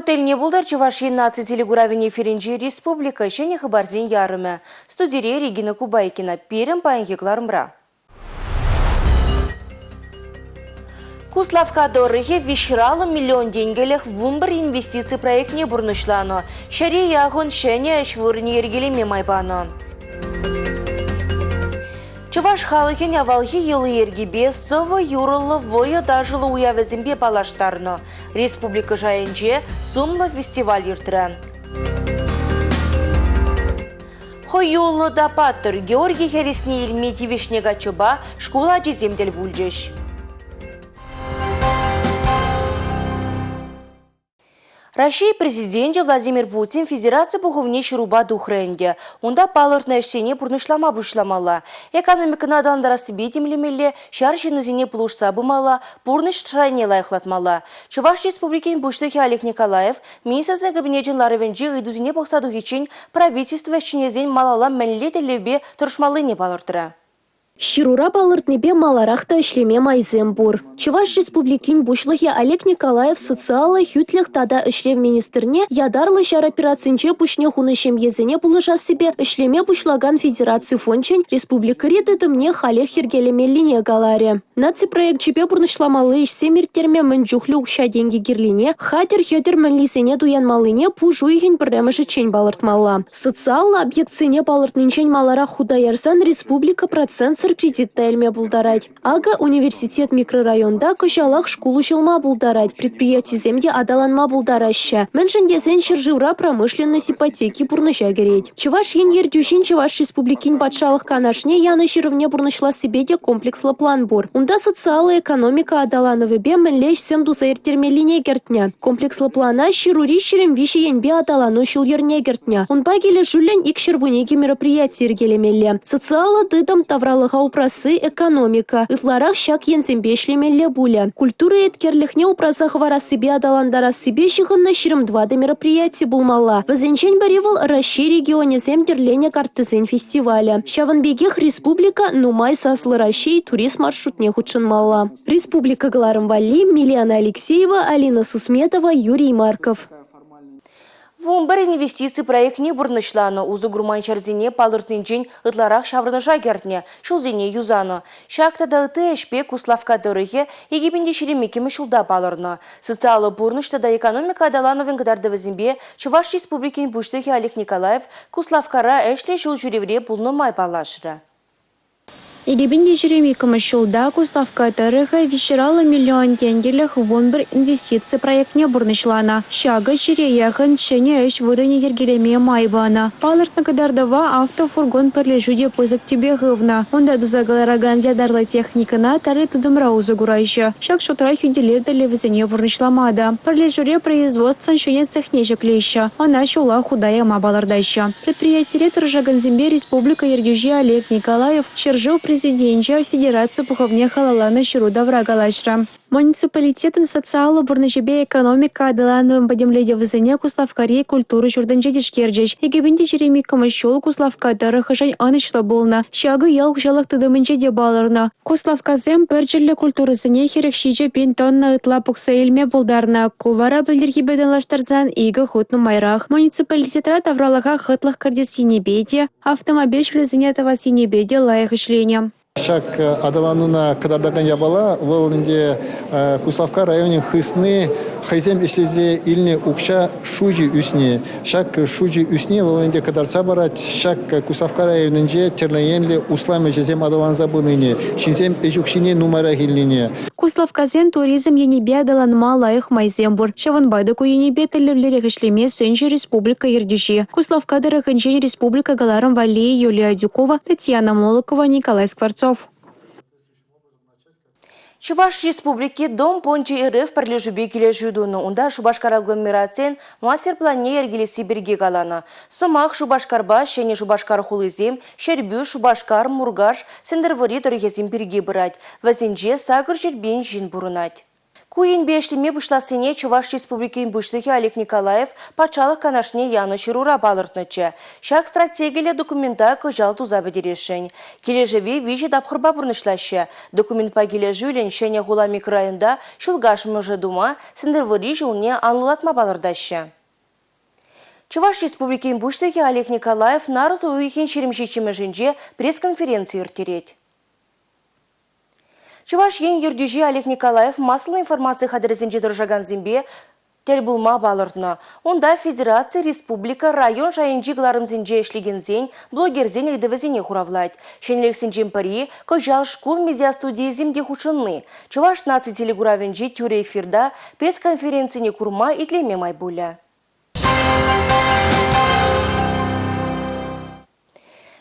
тӗлне пултӑр Чӑваш Ен наци телекуравӗн эфирӗнчи республика ҫӗнӗ хыпарсен ярӑмӗ. Студире Регина Кубайкина. Пирӗн паянхи кӑларӑмра. Куславкка тӑрӑхӗ виҫраллӑ миллион тенкӗлӗх 11 инвестици проектне пурнӑҫланӑ. Ҫӗре яхӑн ҫӗнӗ ӗҫ вырӑнӗ йӗркелеме май панӑ. Чӑваш халӑхӗн авалхи йӑли-йӗркипе, сӑвӑ-юрӑллӑ, вӑйӑ-ташӑллӑ уявӗсемпе паллаштарнӑ. Республика шайӗнче сумлӑ фестиваль иртрӗ. Хӑюллӑ та паттӑр Георгий хӗресне илме тивӗҫнӗ каччӑпа шкул ачисем тӗл пулчӗҫ. Раҫҫей Президенчӗ Владимир Путин Федераци Пухӑвне ҫырупа тухрӗ ӗнтӗ. Унта палӑртнӑ ӗҫсене пурнӑҫлама пуҫламалла. Экономикӑна аталантарассипе тимлемелле, ҫар ҫыннисене пулӑшса пымалла, пурнӑҫ шайне лайӑхлатмалла. Чӑваш Республикин Пуҫлӑхӗ Олег Николаев Министрсен Кабинечӗн ларӑвӗнчи ыйтусене пӑхса тухиччен правительство ӗҫченӗсен малалла мӗнле тӗллевпе тӑрӑшмаллине палӑртрӗ. Ҫырура палӑртнипе маларах та ӗҫлеме майсем пур. Чӑваш Республикин Пуҫлӑхӗ Олег Николаев социаллӑ хӳтлӗх тата ӗҫлев министрне ятарлӑ ҫар операцинче пуҫне хунӑ ҫемьесене пулӑшассипе ӗҫлеме пуҫлакан федераци фончӗн республикӑри тытӑмне халех йӗркелемеллине каларӗ. Наци проекчӗпе пурнӑҫламалли ӗҫсем ирттерме мӗн чухлӗ укҫа-тенкӗ кирлине, хатӗр-хӗтӗр мӗнлисене туянмаллине пуш уйӑхӗн пӗрремӗшӗччен палӑртмалла. Социаллӑ объектсене палӑртнинчен маларах хута ярсан республика процентсӑр кредит та илме пултарать. Акӑ, университет микрорайонта кӑҫалах шкул уҫӑлма пултарать, предприятисем те аталанма пултараҫҫӗ. Мӗншӗн тесен ҫӗршывра промышленность ипотеки пурнӑҫа кӗрет. Чӑваш Ен ертӳҫин Чӑваш Республикин Патшалӑх Канашне янӑ ҫырӑвне пурнӑҫлассипе те комплекслӑ план пур. Унта социаллӑ экономика аталанӑвӗпе мӗнле ӗҫсем туса ирттермеллине кӗртнӗ. Комплекслӑ плана ҫырури 23 енпе аталану ҫул-йӗрне кӗртнӗ. Унпа килӗшӳллӗн 212 мероприяти йӗркелемелле. Социаллӑ тытӑм, тавралӑха упрасси, экономика. Ытларах ҫак енсемпе ӗҫлемелле пулӗ. Культура еткерлӗхне упраса хӑварассипе аталантарассипе ҫыхӑннӑ 24 мероприяти пулмалла. Вӗсенчен пӗри вӑл Раҫҫей регионӗсем тӗрленӗ карттӑсен фестивалӗ. Ҫавӑн пекех республика Нумай саслӑ Раҫҫей турист маршрутне хутшӑнмалла. Республика кӑларӑм валли Милена Алексеева, Алина Сусметова, Юрий Марков. 11 инвестици проектне пурнӑҫланӑ, усӑ курман ҫӗрсене палӑртнинчен ытларах ҫаврӑнӑша кӗртнӗ, ҫулсене юсанӑ. Ҫак тата ытти ӗҫпе Куславкка тӑрӑхӗ 2022 ҫулта палӑрнӑ. Социаллӑ пурнӑҫ тата экономика аталанӑвӗн кӑтартӑвӗсемпе Чӑваш Республикин Пуҫлӑхӗ Олег Николаев Куславккара ӗҫлӗ ҫул ҫӳревре пулнӑ май паллашрӗ. 2022 ҫулта Куславкка тӑрӑхӗ 350 миллион тенкӗлӗх 11 инвестици проектне пурнӑҫланӑ. Ҫакӑ ҫӗре яхӑн ҫӗнӗ ӗҫ вырӑнӗ йӗркелеме май панӑ. Палӑртнӑ кӑтартӑва «Автофургон» пӗрлешӳ те пысӑк тӳпе хывнӑ. Унта туса кӑларакан ятарлӑ техникӑна тӗрлӗ тытӑмра усӑ кураҫҫӗ. Ҫак шутра хӳтӗлев тӗллевӗсене пурнӑҫлама та. Пӗрлешӳре производствӑн ҫӗнӗ цехне ҫӗклеҫҫӗ. Ӑна ҫула хута яма палӑртаҫҫӗ. Предприятире тӑрӑшакансемпе республика ертӳҫи Олег Николаев ҫӗршыв Президенчӗ Федераци Пухӑвне халалланӑ ҫыру тавра калаҫрӗ. Муниципалитетӑн социаллӑ пурнӑҫӗпе экономика аталанӑвӗн пӗтӗмлетӗвӗсене Куславккари культура ҫуртӗнче тишкерчӗҫ. 2022 ҫул Куславкка тӑрӑхӗшӗн ӑнӑҫлӑ пулнӑ. Ҫакӑ ял хуҫалӑх тытӑмӗнче те палӑрнӑ. Куславккасем пӗрчӗллӗ культурӑсене 47 пин тонна ытла пухса илме пултарнӑ. Ку вара пӗлтӗрхипе танлаштарсан икӗ хут нумайрах. Муниципалитетра тавралӑха хӑтлӑх кӗртес енӗпе те, автомобиль ҫулӗсене тӑвас енӗпе те лайӑх ӗҫленӗ. Ҫак аталануна кӑтартакан япала вӑл ӗнтӗ Куславкка районӗн хысни хӑйсем ӗҫлесе илнӗ укҫа шучӗ ӳсни. Ҫак шучӗ ӳсни вӑл ӗнтӗ кӑтартса парать, ҫак Куславкка районӗнче тӗрлӗ енлӗ услам ӗҫӗсем аталанса пынине, ҫынсем ӗҫ укҫине нумайрах илнине. Куславккасен туризм енӗпе аталанма лайӑх майсем пур. Ҫавӑнпа та ку енӗпе тӗллевлӗрех ӗҫлеме сӗнчӗ республика ертӳҫи. Куславкка тӑрӑхӗнчен республика кӑларӑм валли Юлия Адюкова, Татьяна Молокова, Николай Скворцов. Чӑваш Республики Дом Пончи РФ пӗрлешӳпе килӗшӳ тунӑ. Унта Шупашкар агломерацийӗн мастер-планне йӗркелесси пирки каланӑ. Сӑмах Шупашкарпа Ҫӗнӗ Шупашкар хулисем, Ҫӗрпӳ, Шупашкар, Муркаш, Сӗнтӗрвӑрри тӑрӑхӗсем пирки пырать. Вӗсенче 800 пин ҫын пурӑнать. Ку енпе ӗҫлеме пуҫлассине Чӑваш Республикин Пуҫлӑхӗ Олег Николаев Патшалӑх Канашне янӑ ҫырура палӑртнӑччӗ. Ҫак стратегиллӗ документа кӑҫал туса пӗтересшӗн. Килӗшӗве виҫӗ тапхӑрпа пурнӑҫлаҫҫӗ. Документпа килӗшӳллӗн Ҫӗнӗ хула микрорайонта ҫул кашмӑшӗ тума, Сӗнтӗрвӑрри ҫулне анлӑлатма палӑртаҫҫӗ. Чӑваш Республикин Пуҫлӑхӗ Олег Николаев нарӑс уйӑхӗн 27-мӗшӗнче пресс-конференци ирттерет. Чӑваш Ен ертӳҫи Олег Николаев массӑллӑ информаци хатӗрӗсенче тӑрӑшакансемпе тӗл пулма палӑртнӑ. Унта федераци, республика, район шайӗнчи кӑларӑмсенче ӗҫлекенсен, блогерсен ыйтӑвӗсене хуравлать. Ҫӗнӗлӗхсенчен пӗри – кӑҫал шкул медиастудийӗсем те хутшӑнни. Чӑваш наци телекуравӗнчи тӳрӗ эфирта пресс-конференцине курма, итлеме май пулӗ.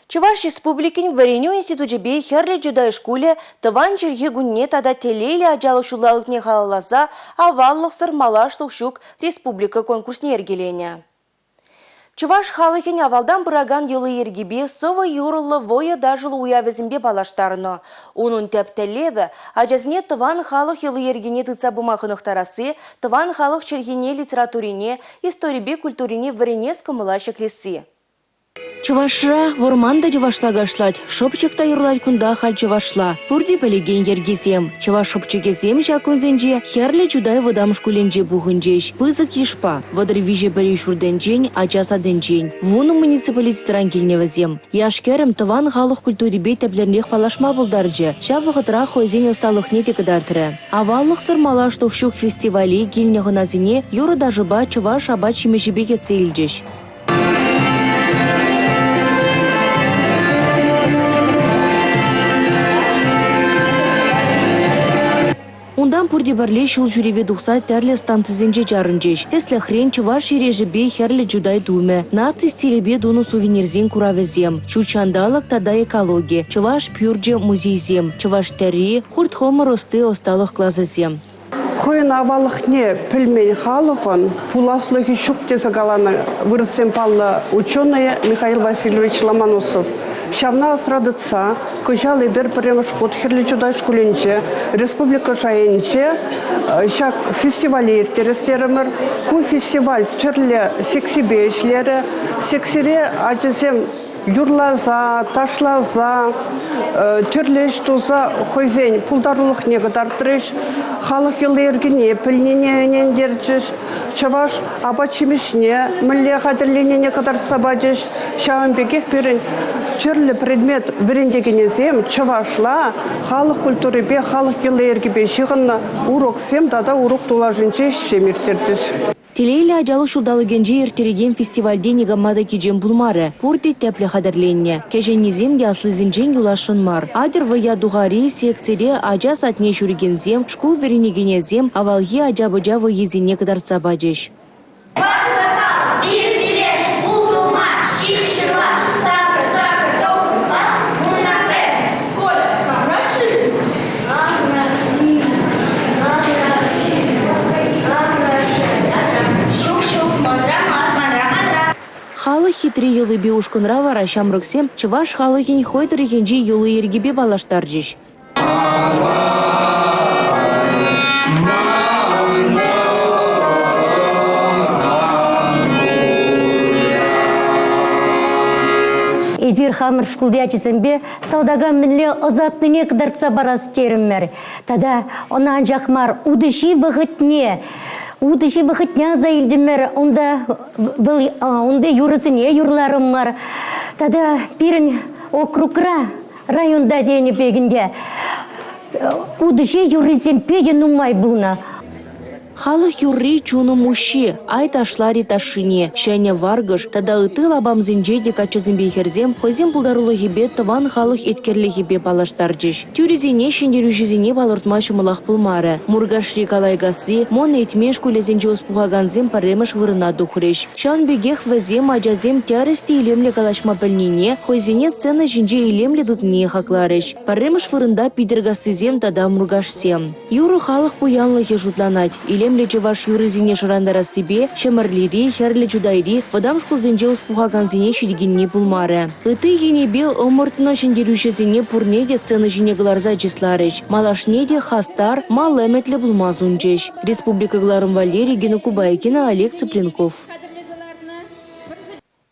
Чӑваш Республикин вӗренӳ институчӗпе Хӗрлӗ Чутай шкулӗ тӑван чӗлхе кунне тата телейлӗ ачалӑх ҫулталӑкне халалласа Аваллӑхсӑр малашлӑх ҫук республика конкурсне йӗркеленӗ. Чӑваш халӑхӗн авалтан пыракан йӑли-йӗркипе сӑвӑ-юрӑллӑ вӑйӑ-ташӑллӑ уявӗсемпе паллаштарнӑ. Унӑн тӗп тӗллевӗ – ачасене тӑван халӑх йӑли-йӗркине тытса пыма хӑнӑхтарасси, тӑван халӑх чӗлхине, литературине, историпе культурине вӗренес кӑмӑла ҫӗклесси. Чӑвашра вӑрман та чӑвашла кашлать, шӑпчӑк та юрлать кунта халь чӑвашла. Пурте пӗлекен йӗркесем. Чӑваш шӑпчӑкӗсем ҫак кунсенче Хӗрлӗ Чутай вӑтам шкулӗнче пухӑнчӗҫ. Пысӑк йышпа, 33 пӗлӳ ҫуртӗнчен, ача садӗнчен. Вунӑ муниципалитетран килнӗ вӗсем. Яш-кӗрӗм тӑван халӑх культурипе тӗплӗнрех паллашма пултарчӗ. Ҫав вӑхӑтрах хӑйсен ӑсталӑхне те кӑтартрӗ. Аваллӑхсӑр малашлӑх ҫук фестивале килнӗ хӑнасене юрӑ-ташӑпа чӑваш апат-ҫимӗҫӗпе кӗтсе илчӗҫ. Унтан пурте пӗрле ҫул ҫӳреве тухса тӗрлӗ станцисенче чарӑнчӗҫ. Тӗслӗхрен, чӑваш эрешӗпе Хӗрлӗ Чутай тумӗ, наци стилӗпе тунӑ сувенирсен куравӗсем, ҫут ҫанталӑк тата экологи, чӑваш пӳрчӗ, музейсем, чӑваш тӗрри, хурт-хӑмӑр ӑсти ӑсталӑх класӗсем. Хӑйӗн аваллӑхне пӗлмен халӑхӑн пуласлӑхӗ ҫук тесе каланӑ вырӑссен паллӑ ученӑйӗ Михаил Васильевич Ломоносов. Ҫавна асра тытса кӑҫал эпир пӗрремӗш хут Хӗрлӗ Чутай шкулӗнче республика шайӗнче ҫак фестивале ирттерес терӗмӗр. Ку фестиваль тӗрлӗ секципе ӗҫлерӗ. Секцире ачасем юрласа, ташласа, тӗрлӗ ӗҫ туса хӑйсен пултарулӑхне кӑтартрӗҫ, халӑх йӑли-йӗркине пӗлнине ӗнентерчӗҫ, чӑваш апат-ҫимӗҫне мӗнле хатӗрленине кӑтартса пачӗҫ. Ҫавӑн пекех пирӗн тӗрлӗ предмет вӗрентекенӗсем чӑвашла халӑх культурипе, халӑх йӑли-йӗркипе ҫыхӑннӑ уроксем тата урок тулашӗнчи ӗҫсем ирттерчӗҫ. Телейлӗ ачалӑх ҫулталӑкӗнче ирттерекен фестивальте никама та кичем пулмарӗ. Пурте тӗплӗ хатӗрленнӗ. Кӗҫӗннисем те аслисенчен юласшӑн мар. Атьӑр вӑййа тухари секцире ача садне ҫӳрекенсем, шкул вӗренекенӗсем авалхи ача-пӑча вӑййисене кӑтартса пачӗҫ. Пир пилеш, ултӑ ҫич ҫырла, сакӑр, сакӑр, тӑхӑр, вунна пӗр. Коля, хороши? Халӑх хитре йӑлипе ушкӑнра вара ҫамрӑксем чӑваш халӑхӗн хӑй тӑрӑхӗнчи йӑли-йӗркипе паллаштарчӗҫ. Эпир хамӑр шкулти ачасемпе салтака мӗнле ӑсатнине кӑтартса парас терӗмӗр. Тата ӑна анчах мар, утӑҫи вӑхӑтне, утӑҫи вӑхӑтне аса илтӗмӗр. Унта вӑл унти юрӑсене юрларӑмӑр. Тата пирӗн округра, районта тенӗ пек ӗнтӗ, утӑҫи юррисем питӗ нумай пулнӑ. Халӑх юрри чунӑм уҫҫи, ай ташлари ташшине, ҫӗнӗ варкӑш тата ытти лапамсенче те каччӑсемпе хӗрсем хӑйсен пултарулӑхӗпе тӑван халӑх еткерлӗхӗпе паллаштарчӗҫ. Тӳресене ҫӗнтерӳҫӗсене палӑртма ҫӑмӑлах пулмарӗ. Муркашри Калайкасси, Мӑн Этмен шкулӗсенче ӑс пухакансем пӗрремӗш вырӑна тухрӗҫ. Ҫавӑн пекех вӗсем ачасем тӗрӗс те илемлӗ калаҫма пӗлнине, хӑйсене сцена ҫинче илемлӗ тытнине хакларӗҫ. Пӗрремӗш вырӑнта Питӗркассисем тата Муркашсем. Юрӑ халӑх пуянлӑхӗ шутланать. илемлӗ чӑваш юррисене шӑрантарассипе Ҫӗмӗрлери, Хӗрлӗ Чутайри вӑтам шкулсенче ӑс пухакансене ҫитекенни пулмарӗ. Ытти енӗпе ӑмӑртнӑ ҫӗнтерӳҫӗсене пурне те сцена ҫине кӑларса чысларӗҫ, малашне те хастар, мал ӗмӗтлӗ пулма сунчӗҫ. Республика кӑларӑм валли Регина Кубайкина, Олег Цыпленков.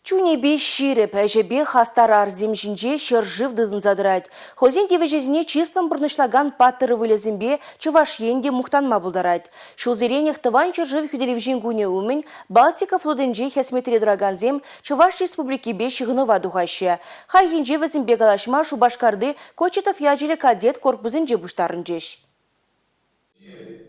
Чунӗпе ҫирӗп, ӗҫӗпе хастар арсем ҫинче ҫӗршыв тытӑнса тӑрать. Хӑйсен тивӗҫӗсене чыслӑн пурнӑҫлакан паттӑр ывӑлӗсемпе Чӑваш Ен те мухтанма пултарать. Ҫулсеренех Тӑван ҫӗршыв хӳтӗлевҫин кунӗ умӗн Балтика флотӗнче хӗсметре тӑракансем Чӑваш Республикипе ҫыхӑнӑва тухаҫҫӗ. Хальхинче вӗсемпе калаҫма Шупашкарти Кочетов ячӗллӗ кадет корпусӗнче пуҫтарӑнчӗҫ.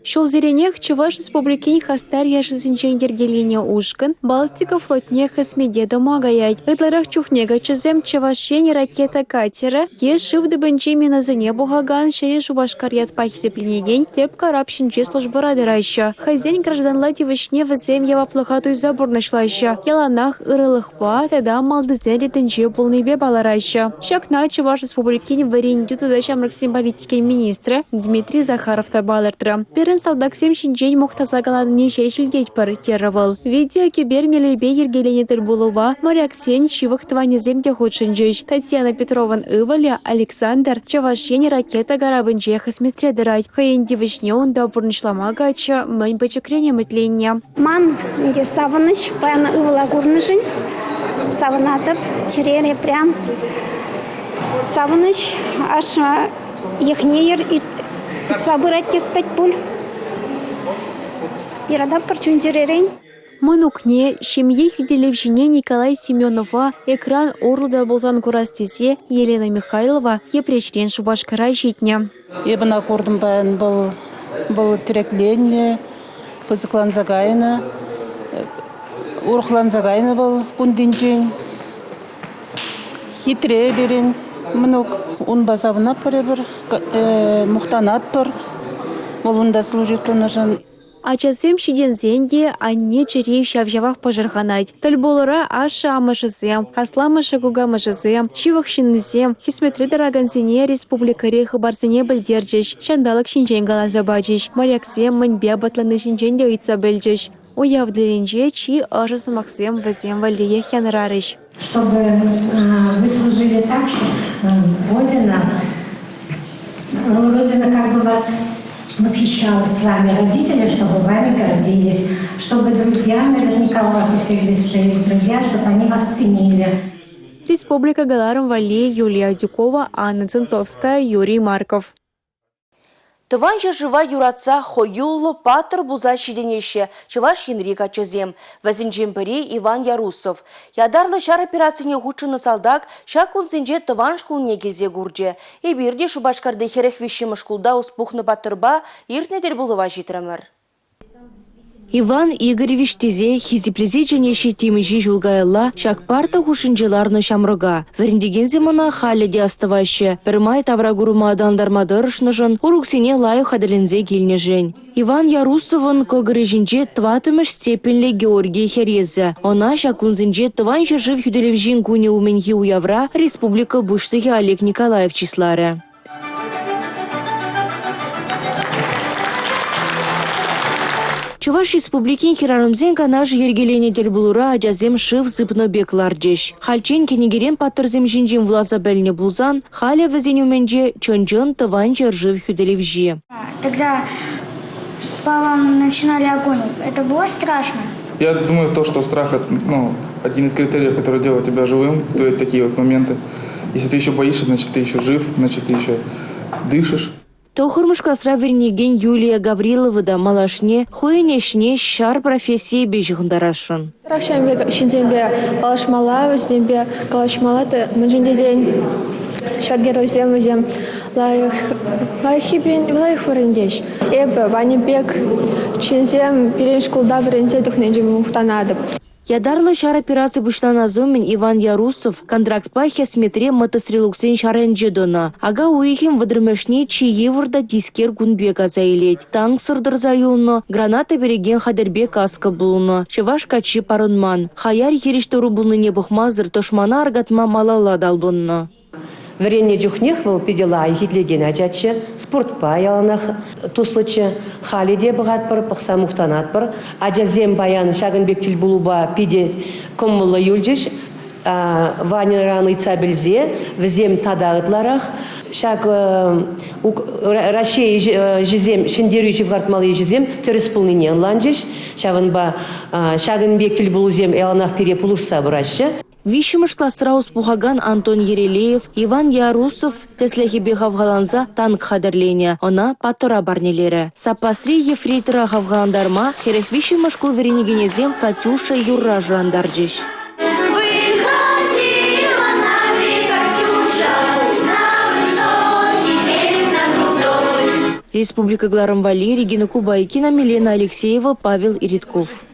Ҫулсеренех Чӑваш Республикин хастар яшӗсенчен йӗркеленӗ ушкӑн Балтика флотне хӗсмете тӑма каять. Ытларах чухне каччӑсем Чӑваш Ен ракета катерӗ е шыв тӗпӗнчи минӑсене пухакан Ҫӗнӗ Шупашкар ятпа хисепленекен тӗп карап ҫинче службӑра тӑраҫҫӗ. Хӑйсен гражданла тивӗҫне вӗсем яваплӑха туйса пурнӑҫлаҫҫӗ, яланах ырӑлӑхпа тата малтисен ретӗнче пулнипе палӑраҫҫӗ. Ҫакна Чӑваш Республикин вӗрентӳ тата ҫамрӑксен политикин министрӗ Дмитрий Захаров та палӑртрӗ. Пирӗн салтаксем ҫинчен мухтаса каланине ҫеҫ илтетпӗр, терӗ вӑл. Видеокӗпер мелӗпе йӗркеленӗ тӗл пулӑва моряксен ҫывӑх тӑванӗсем те хутшӑнчӗҫ. Татьяна Петрован ывӑлӗ Александр Чӑваш Ен ракета карапӗнче хӗсметре тӑрать. Хӑйӗн тивӗҫне унта пурнӑҫлама каччӑ мӗн пӗчӗкрен ӗмӗтленнӗ. Ман ӗнтӗ савӑнӑҫ паян ывӑла курнӑшӑн савӑнатӑп. Чӗрере прям савӑнӑҫ. Ашшӗ йӑхне тытса пырать тес пек пуль. Юрататпӑр чун-чӗререн. Мӑнукне, ҫемье хӳтӗлевҫине Николай Семенова экран урлӑ та пулсан курас тесе Елена Михайлова Йӗпреҫрен Шупашкара ҫитнӗ. Эпӗ ӑна куртӑм паян, вӑл, вӑл тӗрекленнӗ, пысӑкланса кайнӑ, урӑхланса кайнӑ вӑл кунтинчен. Хитре пирӗн мӑнук. Унпа савӑнатпӑр эпир, мухтанатпӑр вӑл унта служить тунӑшӑн. Ачасем ҫитӗнсен те анне чӗри ҫав-ҫавах пӑшӑрханать. Тӗл пулура ашшӗ-амӑшӗсем, асламӑшӗ-кукамӑшӗсем, ҫывӑх ҫыннисем хӗсметре тӑракансене республикӑри хыпарсене пӗлтерчӗҫ, ҫанталӑк ҫинчен каласа пачӗҫ, моряксем мӗнпе апатланни ҫинчен те ыйтса пӗлчӗҫ. Уяв тӗлӗнче чи ӑшӑ сӑмахсем вӗсем валлиех янӑрарӗҫ. Чтобы вы служили так, чтобы Родина, Родина как бы вас восхищалась вами, родители, чтобы вами гордились, чтобы друзья, наверняка у вас у всех здесь уже есть друзья, чтобы они вас ценили. Республика кӑларӑм валли Юлия Адюкова, Анна Центовская, Юрий Марков. Тӑван ҫӗршыва юратса хӑюллӑ, паттӑр пулса ҫитӗнеҫҫӗ Чӑваш Енри каччӑсем. Вӗсенчен пӗри Иван Ярусов. Ятарлӑ ҫар операцине хутшӑннӑ салтак ҫак кунсенче тӑван шкулне килсе курчӗ. Эпир те Шупашкарти 43-мӗш шкулта ӑс пухнӑ паттӑрпа иртнӗ тӗлпулӑва ҫитрӗмӗр. Иван Игоревич тесе хисеплесе чӗнеҫҫӗ темиҫе ҫул каялла ҫак парта хушшинче ларнӑ ҫамрӑка. Вӗрентекенсем ӑна халӗ те астӑваҫҫӗ. Пӗрмай тавракурӑма аталантарма тӑрӑшнӑшӑн, уроксене лайӑх хатӗрленсе килнӗшӗн. Иван Ярусовӑн кӑкӑрӗ ҫинче тӑваттӑмӗш степеньлӗ Георгий хӗресӗ. Ӑна ҫак кунсенче Тӑван ҫӗршыв хӳтӗлевҫин кунӗ умӗнхи уявра республика Пуҫлӑхӗ Олег Николаев чысларӗ. Чӑваш Республикин хӗрарӑмсен канашӗ йӗркеленӗ тӗл пулура ачасем шыв сыпнӑ пек ларчӗҫ. Хальччен кӗнекерен паттӑрсем ҫинчен вуласа пӗлнӗ пулсан, халӗ вӗсен умӗнче чӑн-чӑн тӑван ҫӗршыв хӳтӗлевҫи. Тогда по вам начинали огонь. Это было страшно? Я думаю, то, что страх – ну, один из критериев, который делает тебя живым в такие вот моменты. Если ты еще боишься, значит, ты еще жив, значит, ты еще дышишь. Тӑххӑрмӗш класра вӗренекен Юлия Гаврилова та малашне хӑйӗн ӗҫне ҫар профессийӗпе ҫыхӑнтарасшӑн. Ҫак ҫынсемпе паллашмалла, вӗсемпе калаҫмалла та, мӗншӗн тесен ҫак геройсем вӗсем лайӑх, лайӑх вӗрентеҫ. Эпӗ Ваня пек ҫынсем пирӗн шкулта вӗренсе тухнинчен мухтанатӑп. Ятарлӑ ҫар операци пуҫланас умӗн Иван Ярусов контрактпа хӗсметре мотострелоксен ҫарӗнче тӑнӑ. Ака уйӑхӗн 30-мӗшне чи йывӑр та тискер кун пек аса илет. Танксӑр тӑрса юлнӑ, граната перекен хатӗрпе каска пулнӑ. Чӑваш каччи парӑнман. Хаяр хирӗҫ тӑру пулнине пӑхмасӑр тӑшмана аркатма малалла талпӑннӑ. Вӗреннӗ чухнех вӑл питӗ лайӑх итлекен ачаччӗ, спортпа яланах туслӑччӗ. Халӗ те пӑхатпӑр, пӑхса мухтанатпӑр. Ачасем паян ҫакӑн пек тӗлпулупа питӗ кӑмӑллӑ юлчӗҫ. Ваньӑран ыйтса пӗлсе вӗсем тата ытларах ҫак Раҫҫей ӗҫӗсем, ҫӗнтерӳ ҫывхартмалли ӗҫӗсем тӗрӗс пулнине ӑнланчӗҫ. Ҫавӑнпа ҫакӑн пек тӗлпулусем яланах пире пулӑшса пыраҫҫӗ. Виҫҫӗмӗш класра ӑс пухакан Антон Ерилеев, Иван Ярусов тӗслӗхӗпе хавхаланса танк хатӗрленӗ, ӑна паттӑра парнелерӗ. Саппасри ефрейтора хавхалантарма 43-мӗш шкул вӗренекенӗсем «Катюша» юрра шӑрантарчӗҫ. Выходила нами Катюша на высокий берег на крутой. Республика кӑларӑм валли Регина Кубайкина, Милена Алексеева, Павел Иритков.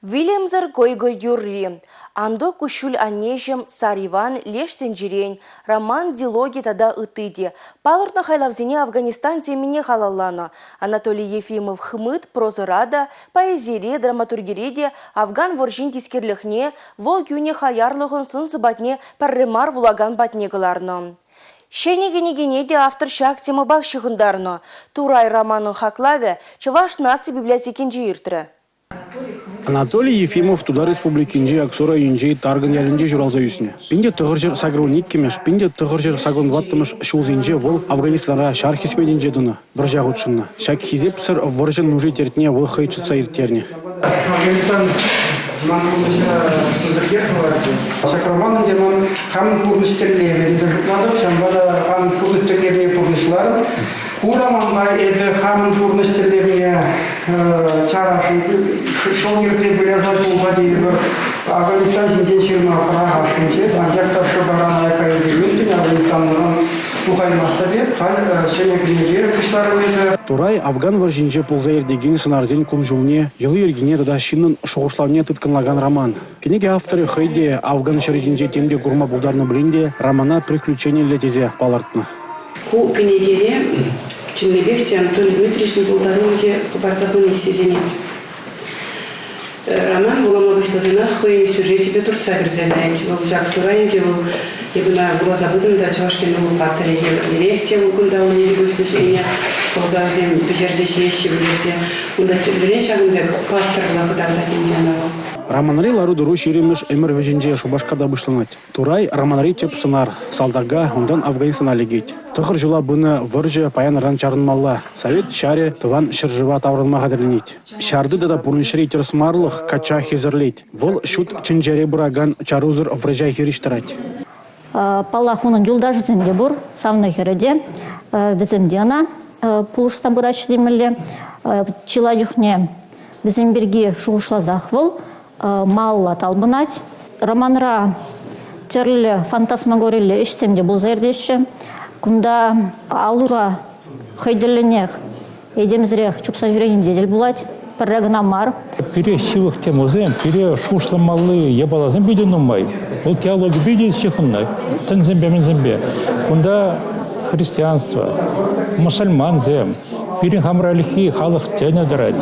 Вилӗмсӗр кӑйкӑр юрри. Анту куҫҫуль аннеҫӗм, Сар Иван, леш тӗнчерен, роман, дилоги тата ытти те. Палӑртнӑ хайлавсене Афганистан темине халалланӑ. Анатолий Ефимов хмыт прозӑра та, поэзире, драматургире те Афган вӑрҫин тискерлӗхне, вӑл кӳнӗ хаярлӑхӑн сӑн-сӑпатне пӗрре мар вулакан патне кӑларнӑ. Ҫӗнӗ кӗнекене те автор ҫак темӑпах ҫыхӑнтарнӑ. Турай романӑн хаклавӗ Чӑваш наци библиотекинче иртрӗ. Анатолий Ефимов Тутар Республикинчи Аксу районӗнчи Таркӑн ялӗнче ҫуралса ӳснӗ. 1982-мӗш, 1984-мӗш ҫулсенче вӑл Афганистанра ҫар хӗсметӗнче тӑнӑ, вӑрҫа хутшӑннӑ. Ҫак хисепсӗр вӑрҫӑн нуши-тертне вӑл хӑй чӑтса ирттернӗ. Афганистан ман пурнӑҫра пысӑк йӗр хӑварчӗ. Ҫак роман ӗнтӗ ман хамӑн пурнӑҫ тӗллевӗ тесе шутлатӑп, ҫавӑнпа та хамӑн пурнӑҫ тӗллевне пурнӑҫларӑм. Ку романпа эпӗ хамӑн пурнӑҫ тӗллевне чарасшӑн, шӑл йӗрсе выляса пулса тейӗпӗр. Афганистан ҫинчен ҫырма пӑрахасшӑнччӗ, анчах та шӑпаран аякка илейместӗн, Афганистанран тухаймастӑп эп. Халь ҫӗнӗ кӗнеке пуҫларӑм эпӗ. Турай Афган вӑрҫинче пулса иртекен сӑнарсен кун-ҫулне, йӑли-йӗркине тата ҫыннӑн шухӑшлавне тыткӑнлакан роман. Кӗнеке авторӗ хӑй те Афган ҫӗрӗ ҫинче тем те курма пултарнӑ пулин те романа приключениллӗ тесе палӑртнӑ. Ку кӗнекере чӑннипех те Анатолий Дмитриевичӑн пултарулӑхӗ хӑпарса пыни сисӗнет. Роман вулама пуҫласанах хӑйӗн сюжечӗпе туртса кӗрсе каять. Вӑл ҫак чура ӗнтӗ вӑл эп ӑна вуласа пытӑм та чӑвашсен вӑл паттӑрӗ евӗрлӗрех те вӑл кунта ун пуҫлӑ ҫине пӑхса вӗсем пӗҫерсе ҫиеҫҫӗ вӗлерсе. Унта тӗрлӗрен ҫакӑн пек паттӑрла кӑтартать ӗнтӗ ӑна вӑл. Романри лару-тӑру 20-мӗш ӗмӗр вӗҫӗнче Шупашкарта пуҫланать. Турай романри тӗп сӑнар – салтака, унтан Афганистана лекет. Тӑхӑр ҫула пынӑ вӑрҫӑ паян-ыран чарӑнмалла. Совет ҫарӗ тӑван ҫӗршыва таврӑнма хатӗрленет. Ҫарти тата пурнӑҫри тӗрӗсмарлӑх качча хӗсӗрлет. Вӑл ҫут тӗнчере пыракан чарусӑр вӑрҫа хирӗҫ тӑрать. Паллах, унӑн юлташӗсем те пур, савнӑ хӗрӗ те. Вӗсем те ӑна пулӑшса пыраҫҫӗ темелле. Чылай чухне вӗсем пирки шухӑшласах вӑл малалла талпӑнать. Романра тӗрлӗ фантасмагориллӗ ӗҫсем те пулса иртеҫҫӗ. Кунта ал-ура хӑй тӗллӗнех этемсӗрех чупса ҫӳрени те тӗл пулать. Пӗрре кӑна мар. Пире ҫывӑх темӑсем, пире шухӑшламалли япаласем питӗ нумай. Вӑл теологипе те ҫыхӑннӑ, тӗнсемпе-мӗнсемпе. Кунта христианство, мӑсӑльмансем, пирӗн хамӑр ӗлӗкхи халӑх тӗнӗ тӑрать.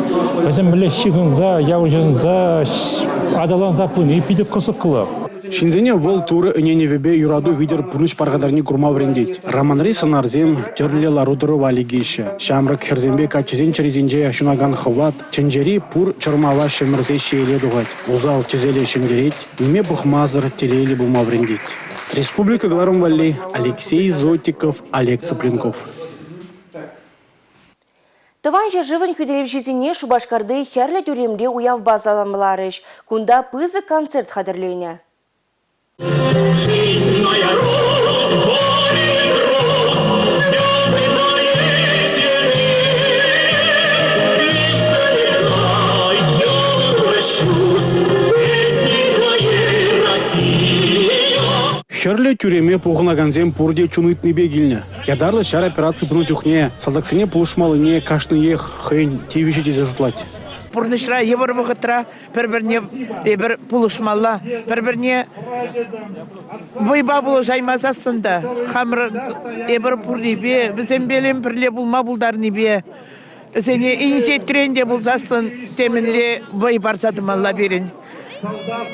Вӗсем мӗнле ҫыхӑнса, явӑҫӑнса, аталанса пыни питӗ кӑсӑклӑ. Ҫынсене вӑл Турӑ ӗненӗвӗпе юрату витӗр пурнӑҫ пархатарне курма вӗрентет. Романри сӑнарсем тӗрлӗ лару-тӑрӑва лекеҫҫӗ. Ҫамрӑк хӗрсемпе каччӑсен чӗрисенче ҫунакан хӑват тӗнчери пур чӑрмава ҫӗмӗрсе ҫиеле тухать, усал тӗселе ҫӗнтерет, ниме пӑхмасӑр телейлӗ пулма вӗрентет. Республика кӑларӑм валли Алексей Зотиков, Олег Цыпленков. Тӑван ҫӗршывӑн хӳтӗлевҫисене Шупашкарти Хӗрлӗ тӳремре уявпа саламларӗҫ. Кунта пысӑк концерт хатӗрленӗ. Хӗрлӗ тӳреме пухӑнакансем пурте чун ыйтнипе килнӗ. Ятарлӑ ҫар операци пынӑ чухне салтаксене пулӑшмаллине кашниех хӑйӗн тивӗҫӗ тесе шутлать. Пурнӑҫра йывӑр вӑхӑтра пӗр-пӗрне эпир пулӑшмалла, пӗр-пӗрне вӑйпа пулӑшаймасассӑн та хамӑр эпир пуррипе, вӗсемпелен пӗрле пулма пултарнипе вӗсене инҫетрен те пулсассӑн темӗнле вӑй парса тӑмалла пирӗн.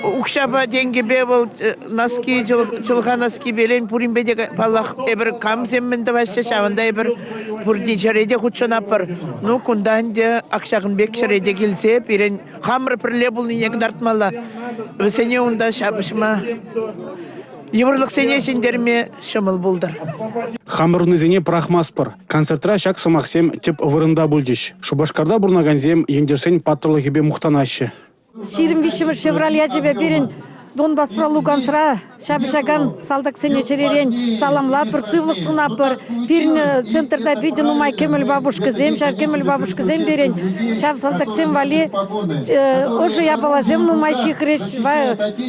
Укҫапа, тенкӗпе вӑл носки, чӑлха носкипелен пуринпе те, паллах, эпир камсем мӗн тӑваҫҫӗ, ҫавӑнта эпир пурте ҫӗре те хутшӑнатпӑр. Ну, кунта ӗнтӗ ак ҫакӑн пек ҫӗре те килсе пирӗн хамӑр пӗрле пулнине кӑтартмалла. Вӗсене унта ҫапӑҫма, йывӑрлӑхсене ҫӗнтерме ҫӑмӑл пултӑр. Хамӑрӑннисене пӑрахмастпӑр. Концертра ҫак сӑмахсем тӗп вырӑнта пулчӗҫ. Шупашкарта пурӑнакансем ентешсен паттӑрлӑхӗпе мухтанаҫҫӗ. 23 февраль ячӗпе пирӗн Донбасспа Луганскра ҫапӑҫакан салтаксене чӗререн саламлатпӑр, сывлӑх сунатпӑр. Пирӗн центрта питӗ нумай кӗмӗл бабушкӑсем, ҫав кӗмӗл бабушкӑсем пирӗн ҫав салтаксем валли ӑшӑ япаласем нумай ҫыхрӗҫ,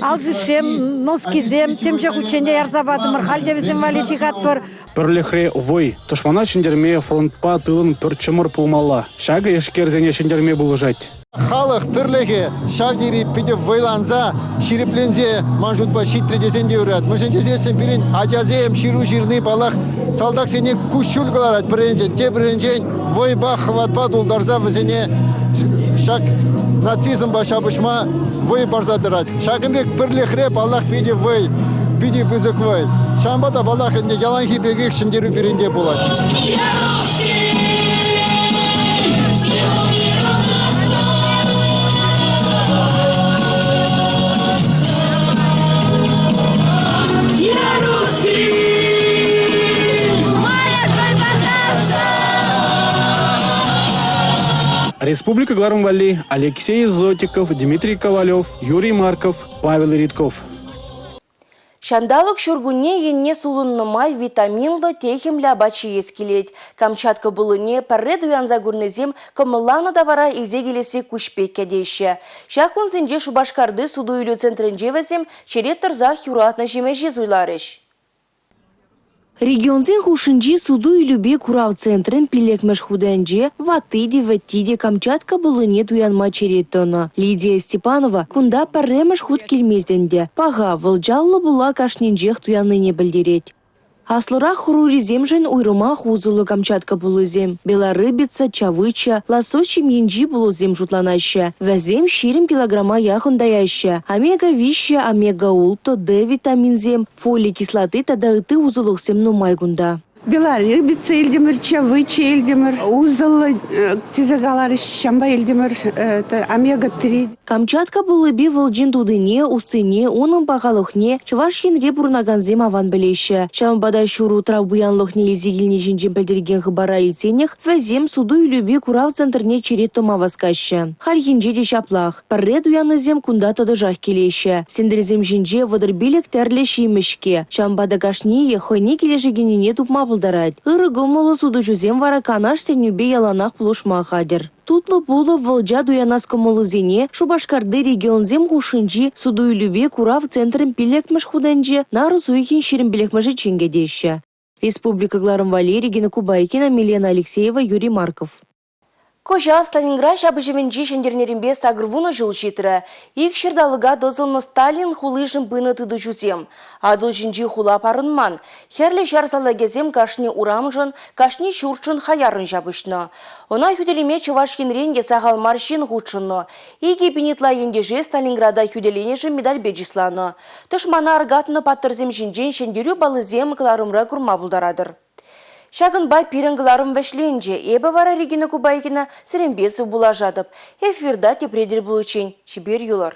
алшишсем, носкисем темиҫе хутчен те ярса патӑмӑр. Халь те вӗсем валли ҫыхатпӑр. Пӗрлӗхре вӑй. Тӑшмана ҫӗнтерме фронтпа тылӑн пӗр чӑмӑр пулмалла. Ҫакӑ эшкерсене ҫӗнтерме пулӑшать. Халӑх пӗрлӗхӗ ҫав тери питӗ вӑйланса, ҫирӗпленсе ман шутпа ҫитрӗ тесен те юрать. Мӗншӗн тесессӗн пирӗн ачасем ҫыру ҫырни, паллах, салтаксене куҫҫуль кӑларать пӗрринчен, тепринчен вӑйпа, хӑватпа тултарса вӗсене ҫак нацизмпа ҫапӑҫма вӑй парса тӑрать. Ҫакӑн пек пӗрлӗхре, паллах, питӗ вӑй, питӗ пысӑк вӑй. Ҫавӑнпа та, паллах, ӗнтӗ яланхи пекех ҫӗнтерӳ пирӗнте пулать. Республика кӑларӑм валли Алексей Зотиков, Дмитрий Ковалев, Юрий Марков, Павел Ритков. Ҫанталӑк ҫуркунне енне сулӑннӑ май витаминлӑ, техӗмлӗ апат ҫиес килет. Камчатка пуллине пӗрре туянса курнисем кӑмӑлланӑ тавара илсе килесси куҫ пек кӗтеҫҫӗ. Ҫак кунсенче Шупашкарти суту-илӳ центрӗнче вӗсем черет тӑрсах юратнӑ ҫимӗҫе суйларӗҫ. Регионсен хушшинчи суту-илӳпе курав центрӗн пиллӗкмӗш хутӗнче ватти те, вӗтти те Камчатка пуллине туянма черет тӑнӑ. Лидия Степанова кунта пӗрремӗш хут килмест ӗнтӗ. Паха, вӑлчаллӑ пулла кашнинчех туяннине пӗлтерет. Аслӑрах ӑрурисемшӗн уйрӑмах усӑллӑ Камчатка пуллисем. Белорыбица, чавыча, лосось ҫемйинчи пулӑсем шутланаҫҫӗ. Вӗсем 20 килограмма яхӑн таяҫҫӗ. Омега-3, омега-6, Д витаминсем, Фоли кислоти тата ытти усӑлӑхсем нумай кунта. Белорыбица илтӗмӗр, чавыча илтӗмӗр, усӑллӑ тесе каларӗҫ, ҫавӑнпа илтӗмӗр омега-3. Камчатка пуллипе вӑлчин тутине, уссине, унӑн пахалӑхне Чӑваш Енре пурӑнакансем аван пӗлеҫҫӗ. Ҫавӑнпа та ҫур утрав пуянлӑхне илсе килни ҫинчен пӗлтерекен хыпара илтсенех вӗсем суту-илӳпе курав центрне черет тӑма васкаҫҫӗ. Хальхинче те ҫаплах. Пӗрре туяннисем кунта тӑтӑшах килеҫҫӗ. Сентресем ҫинче 35 тӗрлӗ ҫимӗҫ-ҫке. Ҫавӑнпа та кашнийӗ хӑйне килӗшекеннине тупма пултарать. Ырӑ кӑмӑллӑ сутуҫӑсем вара канаш сӗнӳпе яланах пулӑшма хатӗр. Тутлӑ пулӑ вӑлча туянас кӑмӑллисене Шупашкарти регионсем хушшинчи суту-илӳпе курав центрӗн пиллӗкмӗш хутӗнче нарӑс уйӑхӗн 25-мӗшӗччен кӗтеҫҫӗ. Республика кӑларӑм валли Регина Кубайкина, Милена Алексеева, Юрий Марков. Кӑҫал Сталинград ҫапӑҫӑвӗнчи ҫӗнтернӗренпе 80 ҫул ҫитрӗ. Ик ҫӗрталӑка тӑсӑлнӑ Сталин хулишӗн пынӑ тытӑҫусем. Атӑл ҫинчи хула парӑнман. Хӗрлӗ ҫар салтакӗсем кашни урамшӑн, кашни ҫуртшӑн хаяррӑн ҫапӑҫнӑ. Ӑна хӳтӗлеме Чӑваш Енрен те сахал мар ҫын хутшӑннӑ. 2000 ытла ентеше Сталинграда хӳтӗленӗшӗн медальпе чысланӑ. Тӑшмана аркатнӑ паттӑрсем ҫинчен ҫӗнтерӳ паллисем кӑларӑмра курма пултаратӑр. Ҫакӑнпа пирӗн кӑларӑм вӗҫленчӗ. Эпӗ вара Регина Кубайкина сирӗнпе сывпуллашатӑп. Эфирта тепре тӗл пуличчен чипер юлӑр.